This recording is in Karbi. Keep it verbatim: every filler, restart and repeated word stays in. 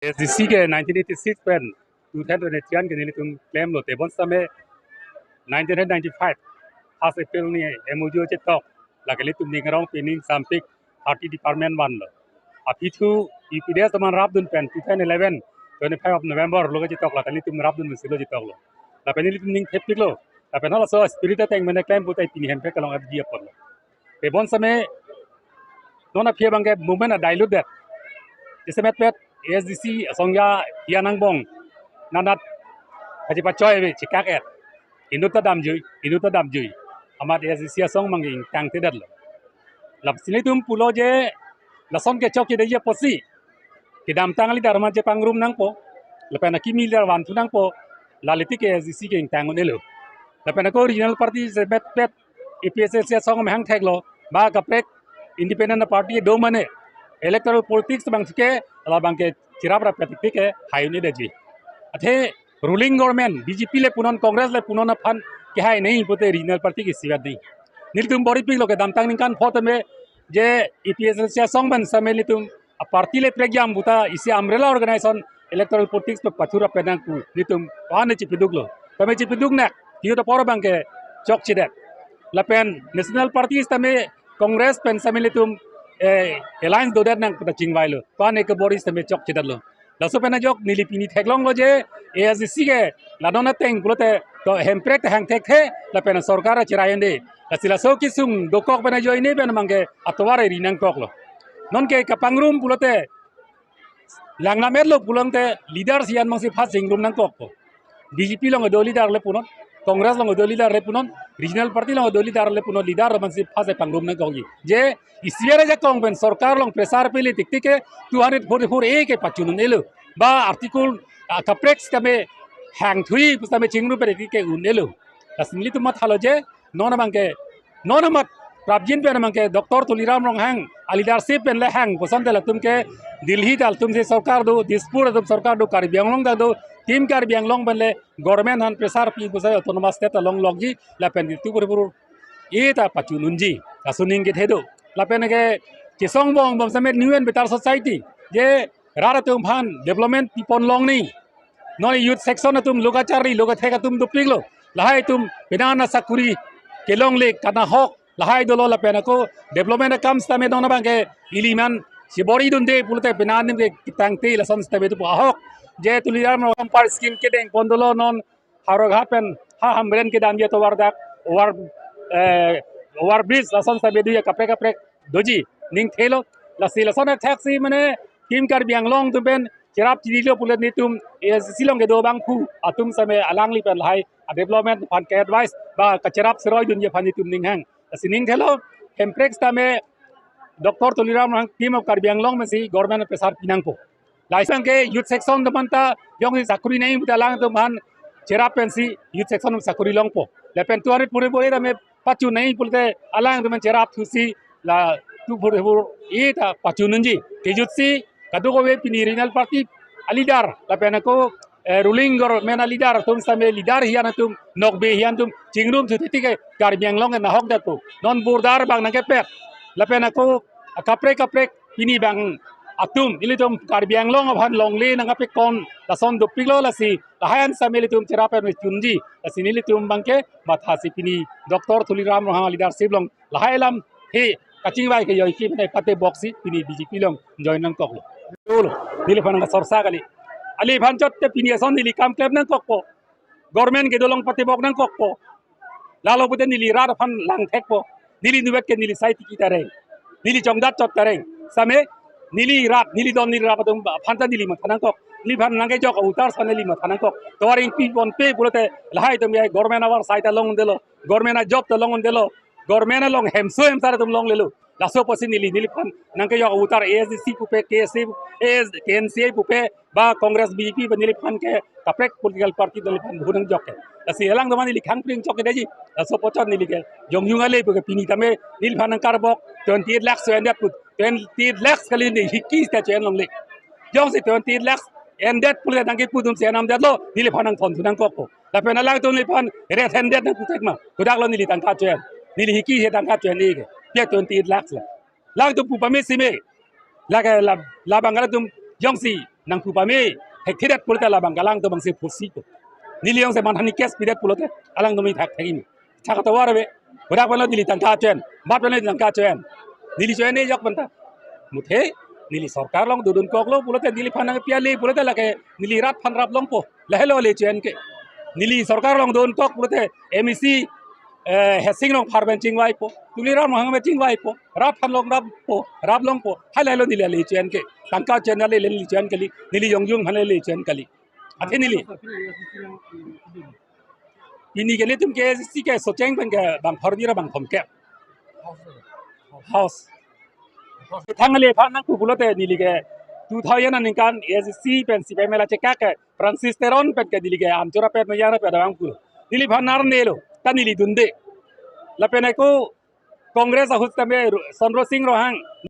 ASDC ke nineteen eighty-six pen two thousand twenty-three an ke nelitum klemlo, tebon sitame nineteen ninety-five first April ni MoU chetok, lake nelitum ning arong pining sampik thirty department vanlo. Aphi thu UPDS atum an rapdun pen two thousand eleven twenty-five of November lo ke chetok, lake nelitum rapdun pen silo chetoklo. Lapen nelitum ning thepiklo. Lapen halaso spirit ateng mene klem putai pini Hemprek along FG apotlo. Tebon sitame non aphi abang ke movement a dilute det. Jasemet pet ASDC asong ya hian angbong nanat haji pachoi ve chikak et. Inut ta damjui, inut ta damjui. Amat ASDC asong abang ke ingtang tedetlo. Lasi nelitum pulo je lason ke chokche detji apotsi kedamtang a-leader amat chepangrum nangpo, lapen akimi a-leader vanthu nangpo, lale tik ke ASDC ke ingtang un-elo. Lapen ako regional party jasemet pet APHLC asong mehang theklo, ba kaprek independent party do mane electoral politics abang thike, labang ke chirap rap tik tik ke hai un-edetji. Athe ruling government BJP le punon, Congress le punon aphan kehai nei pute regional party ke isivet nei. Nelitum bor-ipiklo, kedamtang ningkan pho tame je APHLC asong pen sitame nelitum a party le prekjam puta isi umbrella organization electoral politics pe pathura penang pu nelitum pan chipiduklo. Tame chipiduk nak, tiyo ta por abang ke chokchedet. Lapen national party sitame Congress pen sitame nelitum eh, alliance dodet nang puta chingvailo. Pan ke bor-i sitame chokchedetlo. Laso pen ajok neli pini theklonglo je ASDC ke la non ateng pulote to Hemprek ta hang thekthe, lapen sorkar achirai un-e. Lasi laso kesung dokok pen ajoine pen abang ke atovar eri nangkoklo. Non ke kapangrum pulote langlam etlo pulote leader sian mangsi pha chingrum nangkokpo. BJP along do leader le punon, Congress along do leader le punon, regional party along do leader le punon, leader mangsi pha si pangrum nangkokji. Je isivet ajakong pen sorkar along pressure pile tik tik ke two hundred forty-four A ke pachun un-elo. Ba article ah, kaprek sitame hangthui sitame chingrum pile tik ke un-elo. Lasi nelitum mathalo je non abang ke non amat prapjin pen abang ke Doctor Tuliram Ronghang a-leadership pen le hang puson te latum ke Delhi ta latum si sorkar do, Dispur atum sorkar do, Karbi Anglong ta do, Team Karbi Anglong pen le government aphan pressure pi puson autonomous state along lokji, lapen ke two forty-four A ta pachun unji, laso aning kethe do. Lapen ke chisong bong bom sitame New and Better Society je rat atum aphan development pipon long ni. Non youth section atum lo kacharli, lo kathek atum dopiklo. Lahai atum penang a-sakuri kelongle kanahok lahai dolo, lapen ako development akam sitame non abang ke iliman si bor-idunde pulote penang adim ke ketangte lason sitame do pu ahok. Je Tuliram Ronghang per scheme kedeng pon dolo, non Howraghat pen ha Hamren kedamji atovar dak over eh, over bridge lason sitame do ya, kaprek kaprek doji ning thelo. Lasi lason athak si mane Team Karbi Anglong atum pen cherap chirilo pulote nelitum ASDC along kedo abangphu atum sitame alangli pen lahai a-development aphan ke-advice ba kacherap seroidunji aphan nelitum ning hang. Lasi ning thelo, Hemprek sitame Doctor Tuliram Ronghang Team of Karbi Anglong pensi government pressure pinangpo. Lason ke youth section atum anta jongsi sakuri nai puta alangtum aphan cherap pensi youth section sakuri longpo. Lapen two hundred forty-four A tame pachun nai pulote alangtum aphan cherap thusi la two forty-four A ta pachun unji. Kejutsi kadokave pini regional party a-leader lapen ako eh, ruling government a-leader atum sitame leader hian atum, nokbe hian atum chingrum thu tik ke Karbi Anglong ke nahokdetpo. Non border abang nangkepet. Lapen ako kaprek kaprek pini abang atum ilitum Karbi Anglong aphan longle nangkapekon lason dopiklo, lasi lahai an sitame ilitum cherap pen chunji. Lasi nelitum abang ke mathasi pini Doctor Tuliram Ronghang leadership along lahai alam he kachingvai ke joike mane pate boksi pini BJP along join nangkoklo. Dolo, neliphan nangkasorsa kali. Aliphan chot te pini ason neli kam klem nangkokpo. Government kedo along pate bok nangkokpo. Lalo pute neli rat aphan lang thekpo. Neli nuvet ke neli sai tiki tareng. Neli chongdat chot tareng. Sitame neli rat, neli don, neli rat atum aphan ta neli matha nangkok. Neliphan nangkejok a-voter sitame neli matha nangkok. Tovar ingpi ponpe pulote lahai atum ya government avar sai ta long un-edetlo. Government a-job ta long un-edetlo. Government along hemso hemsar atum longlelo. Laso apotsi neli, neliphan nangkejok a-voter ASDC pupe, KSA, AS, KNCA pupe, ba Congress, BJP, ba neliphan ke kaprek political party neliphan bhur nangjok ke. Lasi alangtum aphan neli khang pring chok ke daji. Laso apot chot neli ke jongjung ale puke pini tame neliphan nangkarbok twenty-eight lakhs so-endet put. Twenty-eight lakhs kali neli hiki sita so-en longle. Jongsi twenty-eight lakhs endet pulote nangkepu atum si enamdetlo, neliphan nangthon thu nangkokpo. Lapen alangtum neliphan red handed nangputhek ma. Kodaklo neli tangka so-en. Neli hiki he tangka so-en-e ke. Pia twenty-eight lakhs la. Alangtum pu pame si me. Lake la, labang alangtum jongsi nangpu pame, thekthedet pulote labang ke alangtum abangsi phosi po. Neli jongsi manhani case pidet pulote alangtum mi thak thek ini. Chak tovar be. Bodak aphan lo neli tangka cho-en, bat aphan lo tangka cho-en. Neli cho-en-e ajok pen ta. Muthe, neli sorkar along dodun koklo pulote neliphan nangpi ale pulote lake neli rat aphan rap longpo. Lahelo le cho-en ke. Neli sorkar along dodun kok pulote M A C, eh, Hesing Rongphar pen chingvaipo. Tuliram Ronghang pen chingvaipo. Rat aphan long rappo, rap longpo. Hai lahelo neli ale cho-en ke. Tangka cho-en ale neli cho-en kali. Neli jongjung aphan ale cho-en kali. Athe neli. Pini ke nelitum ke A S D C ke Socheng pen ke bang phar bira bang thomkep. House. Thang ale aphan nangpu pulote neli ke two thousand aningkan A S D C pen C P I M L A chekak ke Francis Teron pen ke neli ke Amchora pen Mayara pen adang pu. Neliphan nar nelo, ta neli dunde. Lapen ako Congress ahut tame Ru-, Sonro Sing Ronghang.